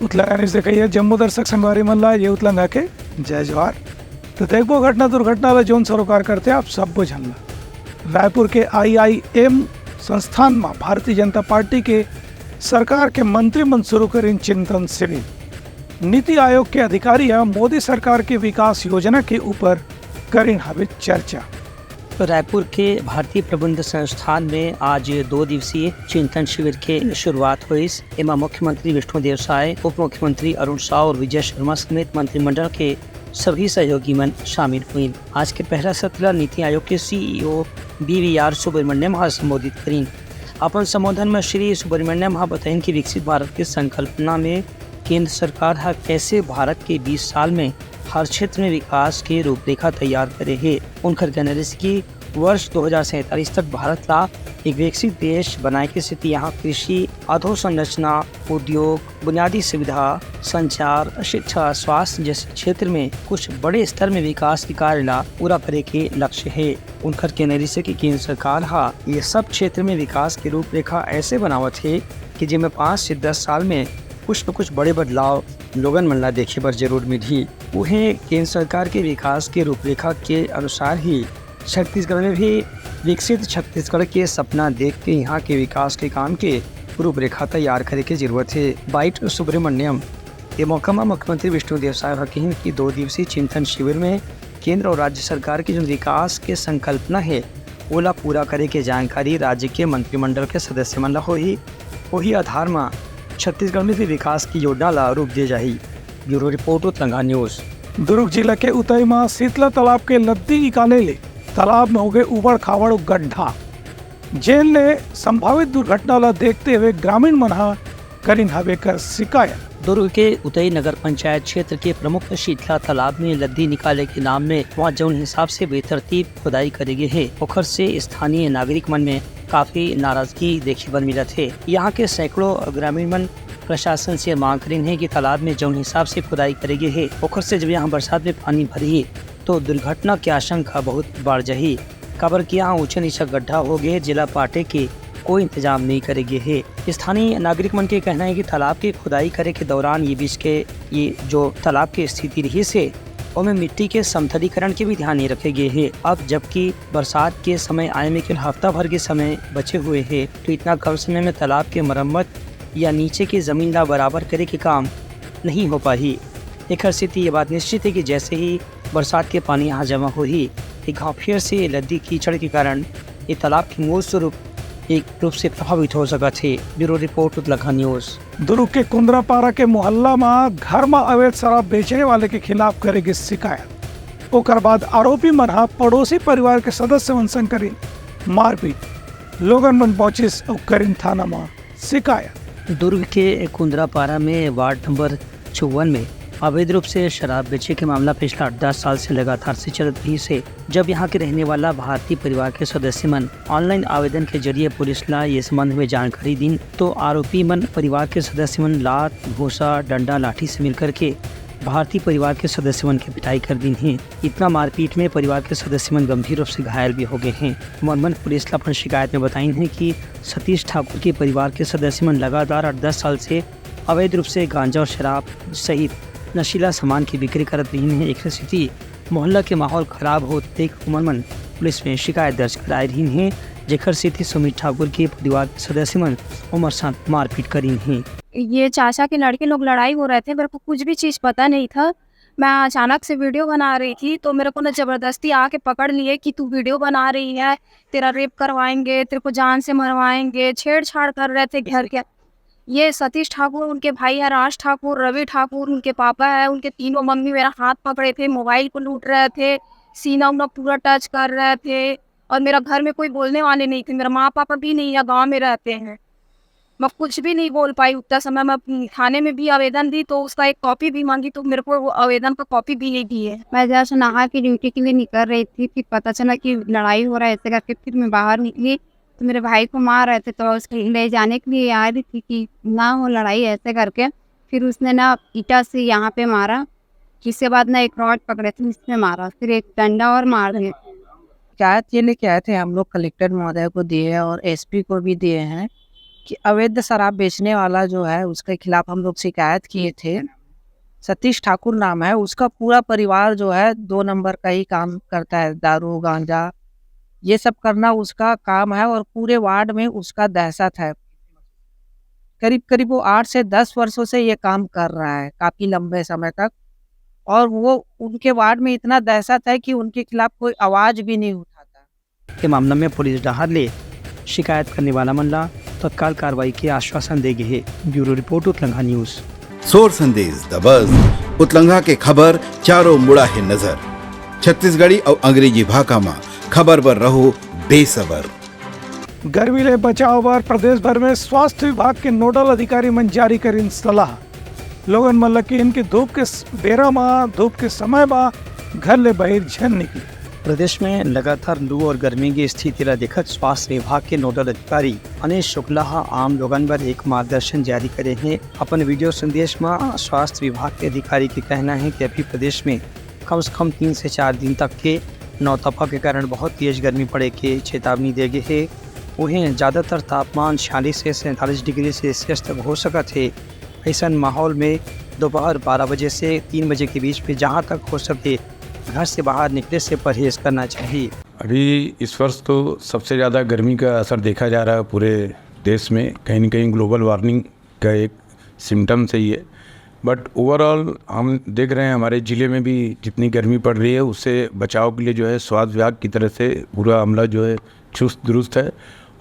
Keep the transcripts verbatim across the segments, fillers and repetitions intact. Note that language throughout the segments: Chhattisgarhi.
उतलंगा न्यूज देखइया जम्मो दर्शक संगवारी मन ला ये उतलंगा के जय जोहार। तो देखबो घटना दुर्घटना ला जोन सरोकार करथे आप सब्बो झन ला। रायपुर के आईआईएम संस्थान म भारतीय जनता पार्टी के सरकार के मंत्री मन शुरू करिन चिंतन शिविर। नीति आयोग के अधिकारी ह मोदी सरकार के विकास योजना के ऊपर करिन हवे चर्चा। रायपुर के भारतीय प्रबंध संस्थान में आज दो दिवसीय चिंतन शिविर के शुरुआत होइस। एमा मुख्यमंत्री विष्णुदेव साय, उप मुख्यमंत्री अरुण साव और विजय शर्मा समेत मंत्रिमंडल के सभी सहयोगी मन शामिल हुइन। आज के पहला सत्र ला नीति आयोग के सीईओ बीवीआर सुब्रमण्यम ह संबोधित करिन। अपन संबोधन में श्री सुब्रमण्यम ह बताइन कि विकसित भारत के संकल्पना में केंद्र सरकार ह कैसे भारत के बीस साल में हर क्षेत्र में विकास के रूपरेखा तैयार करे हे। उनकर कहना रहिस कि वर्ष दो हज़ार सैंतालीस तक भारत ला एक विकसित देश बनाए के सेती यहाँ कृषि, अधोसंरचना, उद्योग, बुनियादी सुविधा, संचार, शिक्षा, स्वास्थ्य जैसे क्षेत्र में कुछ बड़े स्तर में विकास के कार्य ला पूरा करे के लक्ष्य हे। उनकर कहना रहिस कि केंद्र सरकार ह ये सब क्षेत्र में विकास के रूपरेखा ऐसे बनावत हे कि जेमे पाँच से दस साल में कुछ न कुछ बड़े बदलाव लोगन मन ला देखे बर जरूर मिलही। उहें केंद्र सरकार के विकास के रूपरेखा के अनुसार ही छत्तीसगढ़ में भी विकसित छत्तीसगढ़ के सपना देख के यहाँ के विकास के काम के रूपरेखा तैयार करे के जरूरत हे। बाइट सुब्रमण्यम। ये मौका म मुख्यमंत्री विष्णुदेव साय ह कहिन कि दो दिवसीय चिंतन शिविर में केंद्र और राज्य सरकार के जोन विकास के संकल्पना हे, ओला पूरा करे के जानकारी राज्य के मंत्रिमंडल के सदस्य मन ला होही। ओही आधार म छत्तीसगढ़ में भी विकास की योजना ला रूप दिए जाही। Bureau report, उतलंगा news. दुर्ग जिला के उतई म शीतला तालाब के लद्दी निकाले ले तालाब में होगे उबड़ खाबड़ गड्ढा, जेन ले संभावित दुर्घटना ला देखते हुए ग्रामीण मन ह करिन हवे कर शिकायत। दुर्ग के उतई नगर पंचायत क्षेत्र के प्रमुख शीतला तालाब में लद्दी निकाले के नाम में वहाँ जौन हिसाब से बेतरतीब खुदाई करे गे हे, ओखर से स्थानीय नागरिक मन में काफी नाराजगी देखे बर मिलत हे। यहाँ के सैकड़ों ग्रामीण मन प्रशासन से मांग करिन हे कि तालाब में जौन हिसाब से खुदाई करे गे हे, ओखर से जब यहाँ बरसात में पानी भरही, तो दुर्घटना के आशंका बहुत बढ़ जाही, काबर कि यहाँ ऊंचा नीचा गड्ढा हो गे, जेला पाटे के कोई इंतजाम नहीं करे गे हे। स्थानीय नागरिक मन के कहना है कि तालाब के खुदाई करे के दौरान ये बीच के ये जो तालाब के स्थिति रहिस हे, ओमे मिट्टी के समतलीकरण के भी ध्यान नहीं रखे गे हे। अब जबकि बरसात के समय आए में केवल हफ्ता भर के समय बचे हुए हे, तो इतना कम समय में तालाब के मरम्मत या नीचे के जमीन ला बराबर करे के काम नहीं हो पाही। एखर सेती ये बात निश्चित है कि जैसे ही बरसात के पानी यहाँ जमा होही, एक घाव फिर से ये लद्दी कीचड़ के कारण ये तालाब के मूल स्वरूप एक रूप से प्रभावित हो सकत हे। Bureau report, उतलंगा news. दुर्ग के कुंदरापारा के मोहल्ला म घर म अवैध शराब बेचने वाले के खिलाफ करे गे शिकायत। ओकर बाद आरोपी मन ह पड़ोसी परिवार के सदस्य मन संग करिन मारपीट। लोगन मन पहुंचिस अउ करिन थाना म शिकायत। दुर्ग के कुंदरापारा में वार्ड नंबर चौवन में अवैध रूप से शराब बेचे के मामला पिछला आठ दस साल से लगातार से चलत रहिस हे। जब यहाँ के रहने वाला भारतीय परिवार के सदस्य मन ऑनलाइन आवेदन के जरिए पुलिस ला ये संबंध में जानकारी दीन, तो आरोपी मन परिवार के सदस्य मन लात, घूंसा, डंडा, लाठी से मिलकर के भारतीय परिवार के सदस्य मन के पिटाई कर दीन हे। इतना मारपीट में परिवार के सदस्य मन गंभीर रूप से घायल भी हो गए हैं। मन मन पुलिस ला अपन शिकायत में बताइन हे कि सतीश ठाकुर के परिवार के सदस्य मन लगातार आठ दस साल से अवैध रूप से गांजा और शराब सहित नशीला सामान की बिक्री करत रहिन हे। एखर सेती मोहल्ला के माहौल खराब होत देख उमन मन पुलिस में शिकायत दर्ज कराए रहिन हे, जेखर सेती सुमित ठाकुर के परिवार के सदस्य मन उमर साथ मारपीट करिन हे। ये चाचा के लड़के लोग लड़ाई हो रहे थे, मेरे को कुछ भी चीज़ पता नहीं था। मैं अचानक से वीडियो बना रही थी, तो मेरे को ना ज़बरदस्ती आके पकड़ लिए कि तू वीडियो बना रही है, तेरा रेप करवाएंगे, तेरे को जान से मरवाएंगे, छेड़छाड़ कर रहे थे घर के। ये सतीश ठाकुर, उनके भाई है राज ठाकुर, रवि ठाकुर, उनके पापा है, उनके तीनों मम्मी मेरा हाथ पकड़े थे, मोबाइल को लूट रहे थे, सीना उना पूरा टच कर रहे थे। और मेरा घर में कोई बोलने वाले नहीं थे, मेरा माँ पापा भी नहीं है, गाँव में रहते हैं। मैं कुछ भी नहीं बोल पाई उतना समय। मैं थाने में भी आवेदन दी तो उसका एक कॉपी भी मांगी, तो मेरे को वो आवेदन का कॉपी भी नहीं दिए। मैं जस्ट नहा के ड्यूटी के लिए निकल रही थी, फिर पता चला कि लड़ाई हो रहा है ऐसे करके, फिर मैं बाहर निकली तो मेरे भाई को मार रहे थे, तो उसको ले जाने के लिए आ रही थी कि ना हो लड़ाई ऐसे करके। फिर उसने ना ईटा से यहाँ पे मारा, इसके बाद ना एक रॉड पकड़े थे, उसने मारा, फिर एक डंडा और मार दिया। शिकायत ये लेके आए थे हम लोग, कलेक्टर महोदय को दिए हैं और एसपी को भी दिए हैं कि अवैध शराब बेचने वाला जो है, उसके खिलाफ हम लोग शिकायत किए थे। सतीश ठाकुर नाम है उसका। पूरा परिवार जो है, दो नंबर का ही काम करता है, दारू, गांजा, ये सब करना उसका काम है और पूरे वार्ड में उसका दहशत है। करीब करीब वो आठ से दस वर्षों से ये काम कर रहा है, काफी लंबे समय तक। और वो, उनके वार्ड में इतना दहशत है कि उनके खिलाफ कोई आवाज भी नहीं उठाता। के मामला में पुलिस डहार ले शिकायत करने वाला मन ला तत्काल कार्रवाई के आश्वासन दे गे हे। Bureau report, उतलंघा news. सोर संदेश दबस, उतलंघा के खबर चारों मुड़ा हे नजर। छत्तीसगढ़ी अउ अंग्रेजी भाखा म खबर बर रहो बेसबर। गर्मी ले बचाव बर प्रदेश भर में स्वास्थ्य विभाग के नोडल अधिकारी मन जारी करिन सलाह। लोगन मन ल किहिन कि धूप के स-, बेरा म, धूप के समय म घर ले बाहिर झन निकले। प्रदेश में लगातार लू और गर्मी की स्थिति ला देखत स्वास्थ्य विभाग के नोडल अधिकारी अनिल शुक्ला ह आम लोगन बर एक मार्गदर्शन जारी करे हे। अपन वीडियो संदेश म स्वास्थ्य विभाग के अधिकारी के कहना हे कि अभी प्रदेश में कम से कम तीन से चार दिन तक के नौतपा के कारण बहुत तेज गर्मी पड़े के चेतावनी दे गे हे। उहें, ज्यादातर तापमान छियालीस से सैंतालीस डिग्री सेल्सियस तक हो सकत हे। अइसन माहौल में दोपहर बारह बजे से तीन बजे के बीच में जहां तक हो सके, घर से बाहर निकले से परहेज करना चाहिए। अभी इस वर्ष तो सबसे ज़्यादा गर्मी का असर देखा जा रहा है पूरे देश में। कहीं ना कहीं ग्लोबल वार्मिंग का एक सिम्टम्स है ये। बट ओवरऑल हम देख रहे हैं, हमारे ज़िले में भी जितनी गर्मी पड़ रही है, उससे बचाव के लिए जो है, स्वास्थ्य विभाग की तरफ से पूरा अमला जो है, चुस्त दुरुस्त है।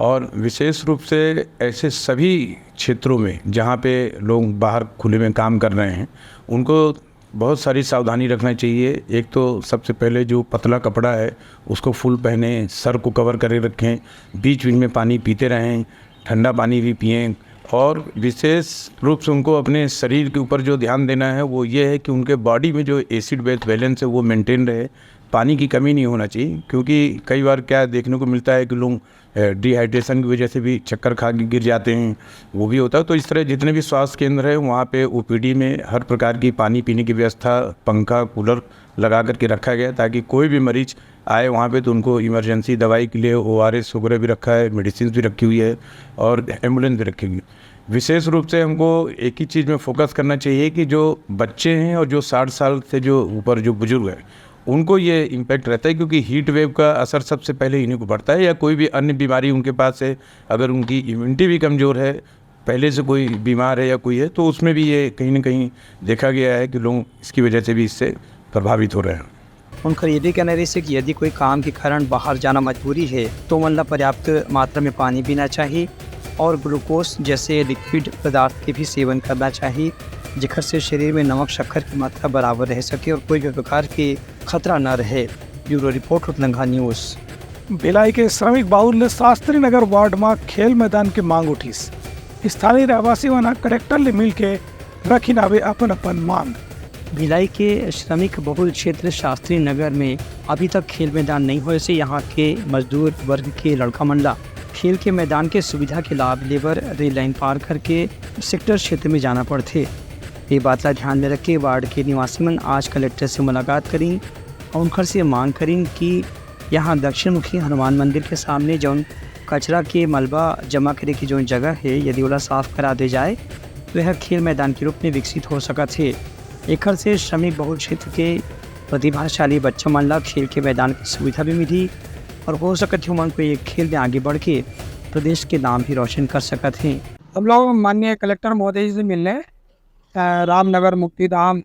और विशेष रूप से ऐसे सभी क्षेत्रों में जहाँ पे लोग बाहर खुले में काम कर रहे हैं, उनको बहुत सारी सावधानी रखना चाहिए। एक तो सबसे पहले जो पतला कपड़ा है, उसको फुल पहने, सर को कवर करे रखें, बीच बीच में पानी पीते रहें, ठंडा पानी भी पिएं। और विशेष रूप से उनको अपने शरीर के ऊपर जो ध्यान देना है, वो ये है कि उनके बॉडी में जो एसिड बेस बैलेंस है, वो मेंटेन रहे। पानी की कमी नहीं होना चाहिए, क्योंकि कई बार क्या देखने को मिलता है कि लोग डिहाइड्रेशन की वजह से भी चक्कर खा के गिर जाते हैं, वो भी होता है। तो इस तरह जितने भी स्वास्थ्य केंद्र हैं, वहाँ पे ओपीडी में हर प्रकार की पानी पीने की व्यवस्था, पंखा, कूलर लगा करके रखा गया है, ताकि कोई भी मरीज आए वहाँ पे तो उनको इमरजेंसी दवाई के लिए ओआरएस वगैरह भी रखा है, मेडिसिन भी रखी हुई है और एम्बुलेंस भी रखी हुई है। विशेष रूप से हमको एक ही चीज़ में फोकस करना चाहिए कि जो बच्चे हैं और जो साठ साल से जो ऊपर जो बुजुर्ग हैं, उनको ये इम्पैक्ट रहता है, क्योंकि हीट वेव का असर सबसे पहले इन्हीं को पड़ता है, या कोई भी अन्य बीमारी उनके पास है, अगर उनकी इम्यूनिटी भी कमज़ोर है, पहले से कोई बीमार है या कोई है, तो उसमें भी ये कहीं ना कहीं देखा गया है कि लोग इसकी वजह से भी इससे प्रभावित हो रहे हैं। उनकर ये भी कहना रहिस हे कि यदि कोई काम के कारण बाहर जाना मजबूरी हे, तो ओमन ला पर्याप्त मात्रा में पानी पीना चाही और ग्लूकोज जैसे लिक्विड पदार्थ के भी सेवन करना चाही, जेकर से शरीर में नमक शक्कर की मात्रा बराबर रह सके और कोई भी प्रकार के खतरा न रहे। Bureau report, उतलंघा news. भिलाई के श्रमिक बाहुल्य शास्त्री नगर वार्ड म खेल मैदान के मांग उठिस। स्थानीय रहवासी मन ह कलेक्टर ले मिलके रखिन हावे अपन अपन मांग। भिलाई के श्रमिक बहुल क्षेत्र शास्त्री नगर में अभी तक खेल मैदान नहीं होए से यहाँ के मजदूर वर्ग के लड़का मन ला खेल के मैदान के सुविधा के लाभ लेबर रेल लाइन पार करके सेक्टर क्षेत्र में जाना पड़थे। ये बात ला ध्यान में रख के वार्ड के निवासी मन आज कलेक्टर से मुलाकात करिन और उनकर से मांग करिन कि यहाँ दक्षिण मुखी हनुमान मंदिर के सामने जौन कचरा के मलबा जमा करे के जौन जगह हे, यदि ओला साफ करा दे जाए, तो यह खेल मैदान के रूप में विकसित हो सकत हे। एखर से श्रमिक बहुल क्षेत्र के प्रतिभाशाली बच्चा मन ला खेल के मैदान की सुविधा भी मिलही और हो सकत हे, ओमन कोई एक खेल में आगे बढ़ के प्रदेश के नाम भी रोशन कर सकत हे। हम लोग माननीय कलेक्टर महोदय जी से मिलने, अ, रामनगर मुक्तिधाम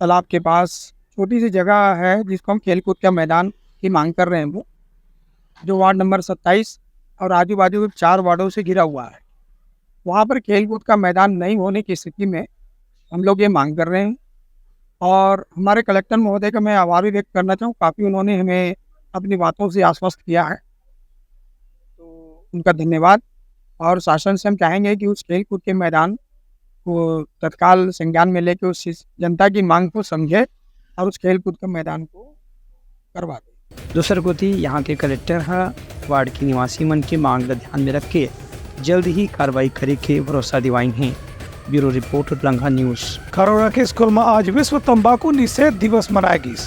तालाब के पास छोटी सी जगह है, जिसको हम खेलकूद का मैदान की मांग कर रहे हैं, वो जो वार्ड नंबर सत्ताईस और आजू बाजू के चार वार्डों से घिरा हुआ है, वहाँ पर खेलकूद का मैदान नहीं होने की स्थिति में हम लोग ये मांग कर रहे हैं। और हमारे कलेक्टर महोदय का मैं आभार भी व्यक्त करना चाहूँ, काफ़ी उन्होंने हमें अपनी बातों से आश्वस्त किया है, तो उनका धन्यवाद। और शासन से हम चाहेंगे कि उस खेल कूद के मैदान को तत्काल संज्ञान में लेके उस चीज, जनता की मांग को समझे और उस खेल कूद के मैदान को करवा दे। दूसर कोति, यहाँ के कलेक्टर ह वार्ड के निवासी मन के मांग ल ध्यान में रख के जल्द ही कार्रवाई करे के भरोसा दिवाइन हे। Bureau report, उतलंघा news. खरोरा के स्कूल म आज विश्व तंबाकू निषेध दिवस मनाए गिस।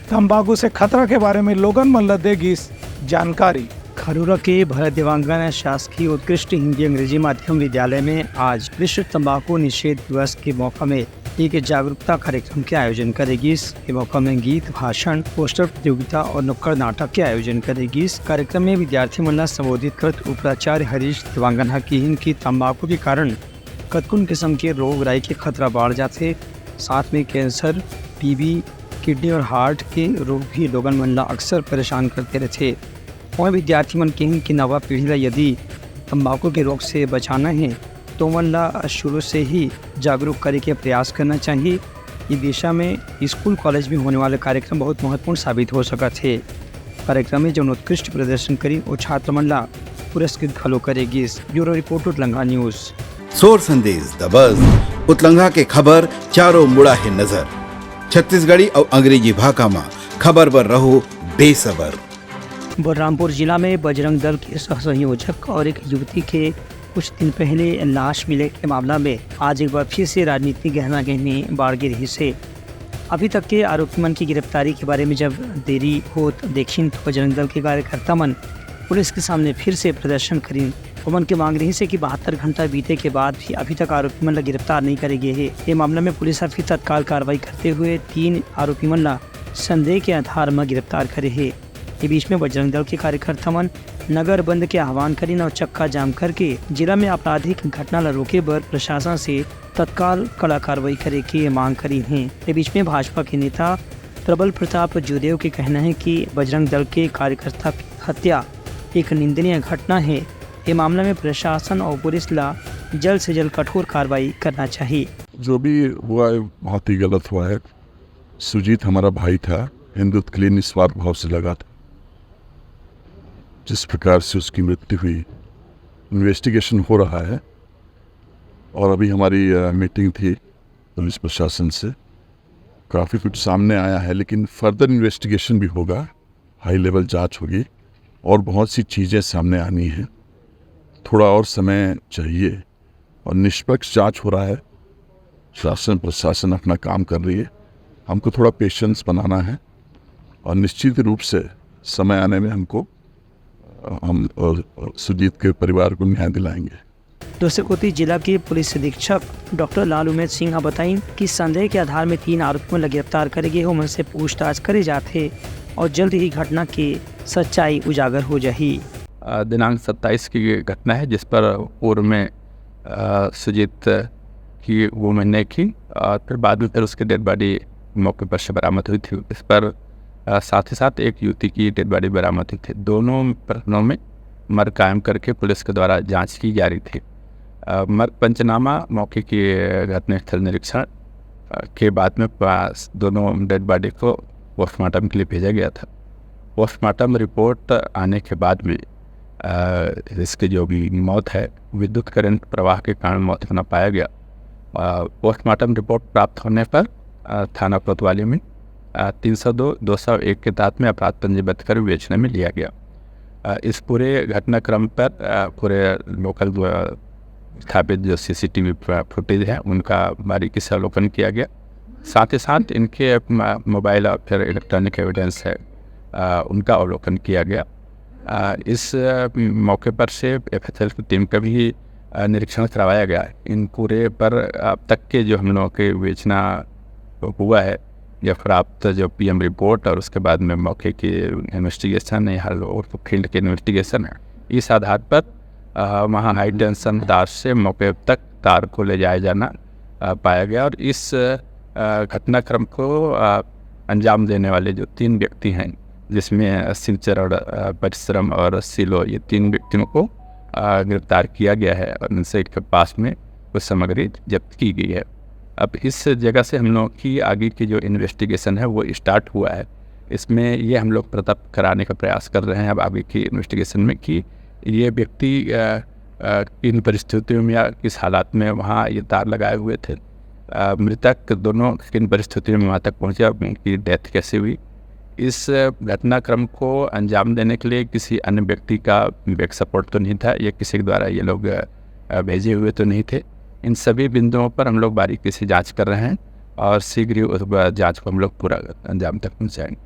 तंबाकू से खतरा के बारे में लोगन मन ल दे गिस जानकारी। अरोरा के भरत देवांगन शासकीय उत्कृष्ट हिंदी अंग्रेजी माध्यम विद्यालय में आज विश्व तंबाकू निषेध दिवस के मौका में एक जागरूकता कार्यक्रम के आयोजन करे गिस। ए मौका में गीत, भाषण, पोस्टर प्रतियोगिता और नुक्कड़ नाटक के आयोजन करे गिस। कार्यक्रम में विद्यार्थी मन ला संबोधित करत उपराचार्य हरीश देवांगन ह किहिन कि तंबाकू के कारण कतकुन किसम के रोग राई के खतरा बाढ़ जाथे। साथ में कैंसर, टीबी, किडनी और हार्ट के रोग भी लोगन मन ला अक्सर परेशान करते रहथे। वहीं विद्यार्थी मन किहिन कि नवा पीढ़ी ला यदि तंबाकू के रोग से बचाना हे, तो मन ला शुरू से ही जागरूक करे के प्रयास करना चाहिए। ये दिशा में स्कूल कॉलेज में होने वाले कार्यक्रम बहुत महत्वपूर्ण साबित हो सकत हे। कार्यक्रम में जौन उत्कृष्ट प्रदर्शन करी, वो छात्र मन ला पुरस्कृत घलो करे गिस। Bureau report, उतलंगा news. सोर संदेश दबस, उतलंगा के खबर चारों मुड़ा हे नजर। छत्तीसगढ़ी अउ अंग्रेजी भाखा म खबर बर रहो बेसबर। बलरामपुर जिला में बजरंग दल के सह संयोजक और एक युवती के कुछ दिन पहले लाश मिले के मामला में आज एक बार फिर से राजनीतिक गहमा गहमी बाढ़ गे रहिस हे। अभी तक के आरोपी मन की गिरफ्तारी के बारे में जब देरी होत देखिन, तो बजरंग दल के कार्यकर्ता मन पुलिस के सामने फिर से प्रदर्शन करिन। ओमन के मांग रहिस हे कि बहत्तर घंटा बीते के बाद भी अभी तक आरोपी मन ला गिरफ्तार नहीं करे गे हे। ये मामला में पुलिस ह फिर तत्काल कार्रवाई करते हुए तीन आरोपी मन ला संदेह के आधार म गिरफ्तार करे हे। ये बीच में बजरंग दल के कार्यकर्ता मन नगर बंद के आह्वान करिन और चक्का जाम करके जिला में आपराधिक घटना ला रोके बर प्रशासन से तत्काल कड़ा कार्रवाई करे के मांग करिन हे। ये बीच में भाजपा के नेता प्रबल प्रताप जूदेव के कहना है कि बजरंग दल के कार्यकर्ता की हत्या एक निंदनीय घटना है। ये मामला में प्रशासन और पुलिस ला जल्द से जल्द कठोर कार्रवाई करना चाहिए। जो भी हुआ है, बहुत ही गलत हुआ है। सुजीत हमारा भाई था, हिंदुत्व के लिए निस्वार्थ भाव से लगा था। जिस प्रकार से उसकी मृत्यु हुई, इन्वेस्टिगेशन हो रहा है और अभी हमारी, अ, मीटिंग थी पुलिस प्रशासन से। काफ़ी कुछ सामने आया है, लेकिन फर्दर इन्वेस्टिगेशन भी होगा, हाई लेवल जांच होगी और बहुत सी चीज़ें सामने आनी हैं। थोड़ा और समय चाहिए और निष्पक्ष जांच हो रहा है। शासन प्रशासन अपना काम कर रही है, हमको थोड़ा पेशेंस बनाना है और निश्चित रूप से समय आने में हमको, अ, हम, अ, सुजीत के परिवार को न्याय दिलाएंगे। दूसरे कोति जिला के पुलिस अधीक्षक डॉक्टर लाल उमेद सिंह ह बताइन कि संदेह के आधार में तीन आरोपी मन ल गिरफ्तार करे गे हे, ओमन से पूछताछ करे जात हे और जल्द ही घटना के सच्चाई उजागर हो जाही। अ, दिनांक सत्ताईस की ये घटना है, जिस पर पूर्व में, अ, सुजीत की वो मैंने की और फिर बाद में फिर उसकी डेड बॉडी मौके पर से बरामद हुई थी। इस पर, अ, साथ ही साथ एक युवती की डेड बॉडी बरामद हुई थी। दोनों प्रकरणों में मर्ग कायम करके पुलिस के द्वारा जांच की जा रही थी। अ, मर्ग पंचनामा, मौके की घटनास्थल निरीक्षण, अ, के बाद में पास दोनों डेड बॉडी को पोस्टमार्टम के लिए भेजा गया था। पोस्टमार्टम रिपोर्ट आने के बाद में, अ, इसकी जो भी मौत है, विद्युत करंट प्रवाह के कारण मौत होना पाया गया। अ, पोस्टमार्टम रिपोर्ट प्राप्त होने पर, अ, थाना कोतवाली में, अ, तीन सौ दो, दो सौ एक के तहत में अपराध पंजीबद्ध कर विवेचना में लिया गया। अ, इस पूरे घटनाक्रम पर, अ, पूरे लोकल, अ, स्थापित जो सीसीटीवी फ-, फुटेज है, उनका बारीकी से अवलोकन किया गया। साथ ही साथ इनके म-, मोबाइल और फिर इलेक्ट्रॉनिक एविडेंस है, अ, उनका अवलोकन किया गया। अ, इस, अ, मौके पर से एफएसएल की टीम का भी, अ, निरीक्षण करवाया गया। इन पूरे पर अब तक के जो हम लोगों के विवेचना हुआ है या प्राप्त जो पीएम रिपोर्ट और उसके बाद में मौके की इन्वेस्टिगेशन है, हर फील्ड की इन्वेस्टिगेशन है, इस आधार पर, अ, वहाँ हाई टेंशन तार से मौके तक तार को ले जाया जाना, अ, पाया गया और इस, अ, घटनाक्रम को, अ, अंजाम देने वाले जो तीन व्यक्ति हैं, जिसमें शिवचरण, अ, परिश्रम और सिलो, ये तीन व्यक्तियों को, अ, गिरफ्तार किया गया है और उनसे के पास में कुछ सामग्री जब्त की गई है। अब इस जगह से हम लोगों की आगे की जो इन्वेस्टिगेशन है, वो स्टार्ट हुआ है। इसमें ये हम लोग प्रताप कराने का प्रयास कर रहे हैं अब आगे की इन्वेस्टिगेशन में कि ये व्यक्ति, अ, अ, किन परिस्थितियों में या किस हालात में वहाँ ये तार लगाए हुए थे, अ, मृतक दोनों किन परिस्थितियों में वहाँ तक पहुँचे, उनकी डेथ कैसे हुई। इस घटनाक्रम को अंजाम देने के लिए किसी अन्य व्यक्ति का बैक सपोर्ट तो नहीं था, या किसी के द्वारा ये लोग, अ, भेजे हुए तो नहीं थे। इन सभी बिंदुओं पर हम लोग बारीकी से जांच कर रहे हैं और शीघ्र ही उस ब-, जांच को हम लोग पूरा अंजाम तक पहुंचाएंगे।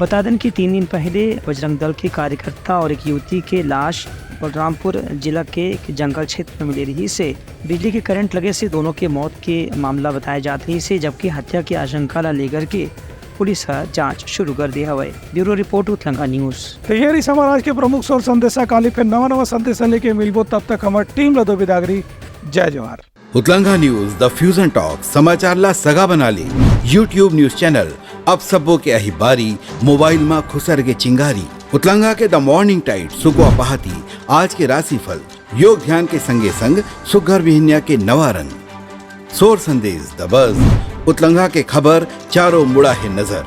बता देन कि तीन दिन पहले बजरंग दल के कार्यकर्ता और एक युवती के लाश बलरामपुर जिला के एक जंगल क्षेत्र में मिले रहिस हे। बिजली के करंट लगे से दोनों के मौत के मामला बताए जात रहिस हे, जबकि हत्या के आशंका ला लेकर के पुलिस ह जांच शुरू कर दे हवय। Bureau report, उतलंगा news. तो ये रही हमारा आज के प्रमुख सोर संदेशा। काली फिर नवा नवा संदेशा लेके मिलबो, तब तक हमार टीम ला दो बिदागरी। जय जोहार। उतलंगा न्यूज, द फ्यूजन टॉक, समाचार ला सगा बना ले। YouTube न्यूज चैनल, अब सबो के आही बारी, मोबाइल मा खुसर के चिंगारी। उतलंगा के द मॉर्निंग टाइड, सुकवा पहाती, आज के राशिफल, योग ध्यान के संगे संग सुग्घर बिहनिया के नवा रंग। सोर संदेश, द बज, उतलंगा के खबर, चारों मुड़ा हे नजर।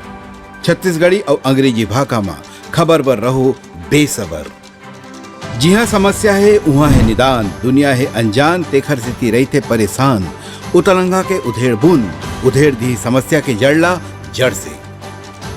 छत्तीसगढ़ी अउ अंग्रेजी भाखा मा खबर बर रहो बेसबर। जिहाँ समस्या हे, उहाँ हे निदान, दुनिया हे अनजान, तेखर सेती रहिथे परेशान। उतलंगा के उधेड़ बुन, उधेड़ दिही समस्या के जड़ ला जड़ से।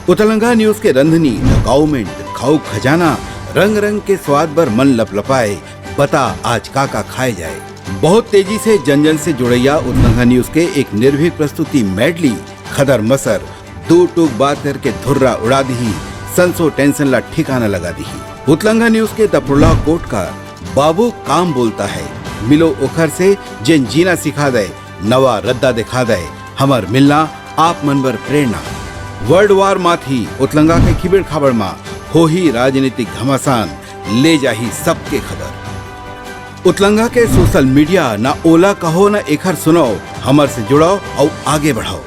उतलंगा न्यूज के रंधनी, द काउमेंट, खाऊ खजाना, रंग रंग के स्वाद बर मन लपलपाए, बता आज का का खाए जाए। बहुत तेजी से जन जन से जुड़ैया उतलंगा न्यूज के एक निर्भीक प्रस्तुति मेडली, खदर मसर, दू टूक बात करके धुर्रा उड़ा दिही, संसो टेंशन ला ठिकाना लगा दिही। उतलंगा न्यूज के दपड़ुला कोटकार, बाबू काम बोलता है, मिलो ओखर से, जेन जीना सिखा दे, नवा रद्दा दिखा दे, हमर मिलना आप मन बर प्रेरणा। वर्ल्ड वार माथी, उतलंगा के खिबेड़ खाबड़ मा होही राजनीतिक घमासान, ले जाही सबके खबर। उतलंगा के सोशल मीडिया, ना ओला कहो ना एखर सुनाओ, हमर से जुड़ाओ अउ आगे बढ़ाओ।